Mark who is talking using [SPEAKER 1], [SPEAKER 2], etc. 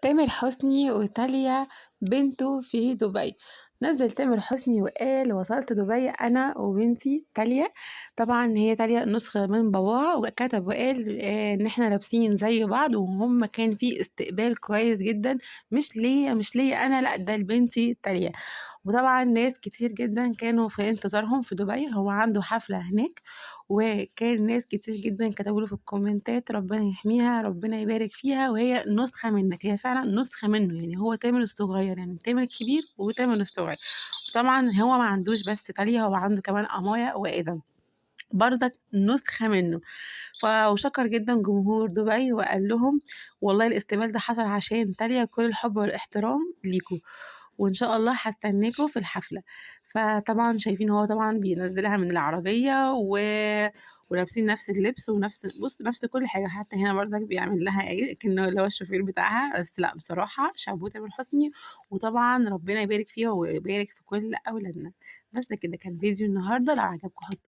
[SPEAKER 1] تامر حسني وتاليا بنته في دبي. نزل تامر حسني وقال وصلت دبي أنا وبنتي تاليا. طبعا هي تاليا نسخة من باباها، وكتب وقال إن إحنا لابسين زي بعض، وهم كان في استقبال كويس جدا، مش ليا أنا، لأ ده لبنتي تاليا. وطبعا ناس كتير جدا كانوا في انتظارهم في دبي، هو عنده حفلة هناك، وكان ناس كتير جدا كتبوا له في الكومنتات ربنا يحميها، ربنا يبارك فيها، وهي نسخة منك. هي فعلا نسخة منه، يعني هو تامر الصغير، يعني تامر الكبير وتامر الصغير. طبعا هو ما عندوش بس تاليا، هو عنده كمان أمايا وآدم برضك نسخة منه. وشكر جدا جمهور دبي وقال لهم والله الاستقبال ده حصل عشان تاليا، كل الحب والاحترام ليكم، وإن شاء الله هستناكم في الحفلة. فطبعا شايفين هو طبعا بينزلها من العربية ولابسين نفس اللبس ونفس نفس كل حاجة، حتى هنا برضك بيعمل لها ايه كأنه اللي هو الشوفير بتاعها. بس لا بصراحة شابوه تامر حسني، وطبعا ربنا يبارك فيها ويبارك في كل أولادنا. بس كده كان فيديو النهاردة، لو عجبكم حطوا